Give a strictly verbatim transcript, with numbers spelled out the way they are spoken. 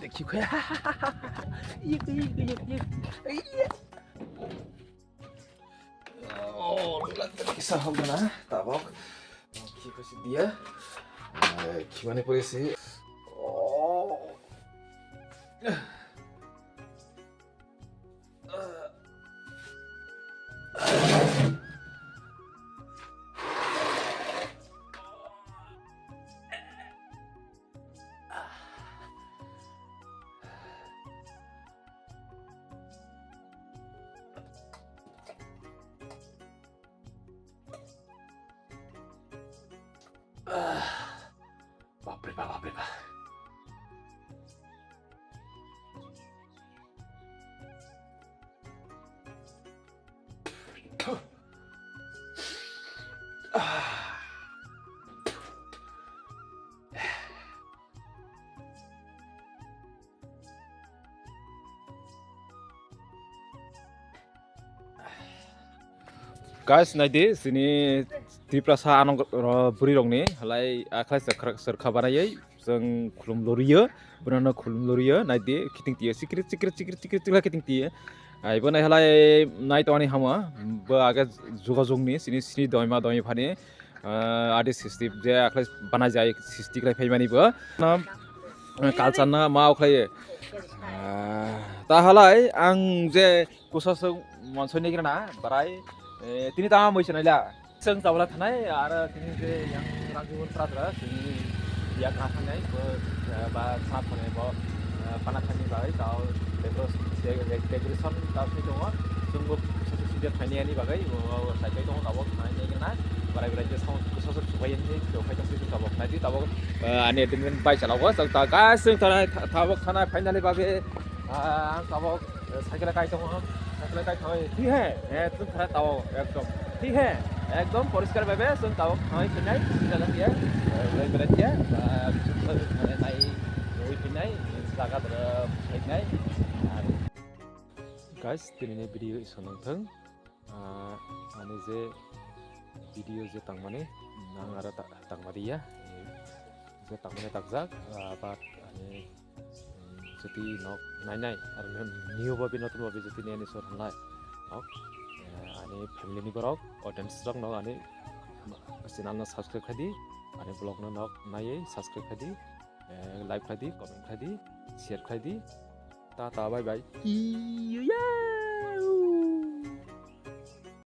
Dekhi khe. Yek, yek, yek, yek. Iya. Oh, kisa hok na, tabok. Khi kasi dia. Ai, khi mane pore si. Oh. Bapre bap, bapre bap. Guys, naidi, sini Tiprasa anong, ro-, bwrwi rokni halai akhai serkha, serkha banayai, jeng khulum loriyo, bunano khulum loriyo, naidi, kiting tiyo, sikri, sikri, sikri, sikri, sikri, kiting tiyo. Ai, bo nai halai nai tongani hamo, bo age jogajogni, sini, sini doima, doima phani, ah, adi sisti, je akhai banai jai, sisti khlai phaimani bo. Na, Culture no ma khlaiwi. Ah, ta halai ang je kusa sung monsoi ni gana barai, eh, tini ta mui sinai la. Sung tabla thanai, ara tini je yang rajibun pratra, tini ya kha thanai, bo, eh, ba sa thanai bo, eh, pana thani bai, tao decoration, de-, de-, decoration tao sai tongo. Sung bo kusa sung sijak thaini ani bagai, bo, bo sai kai tongo, tabok thanai ni gana. Barai barai je sound kusa sung subai ni, to kai tong sung tabok thanai di, tabok, eh, ani admin bai chalao, sung ta, guys, sung thanai, ta-, tabok thanai finally bagai, ah, ang tabok Cycle kai tongo, cycle kai thoi. Thik hai? Ekdom khara tao, ekdom. Thik hai? Ekdom poriskar bhabe chwng tao thoi phinai, jaga dia, bai berai dia, ba, chwng thoi phinai, nai, nai phinai, jaga dra phinai. Guys, tini ni video iso nang thang. Ah, ani je video je tangmani, nang ara ta-, tangma dia. Je tangmani takjak, ah, but ani, mm, jodi nok nai nai, ar new babi, notun babi jodi nai ani sor hanlai, nok, eh, ani family ni borok, audience rok nok ani channel no subscribe khai di, ani vlog no nok naiwi subscribe khai di, eh, like khai di, comment khai di, share khai di. Tata, bye bye. See you, yeah.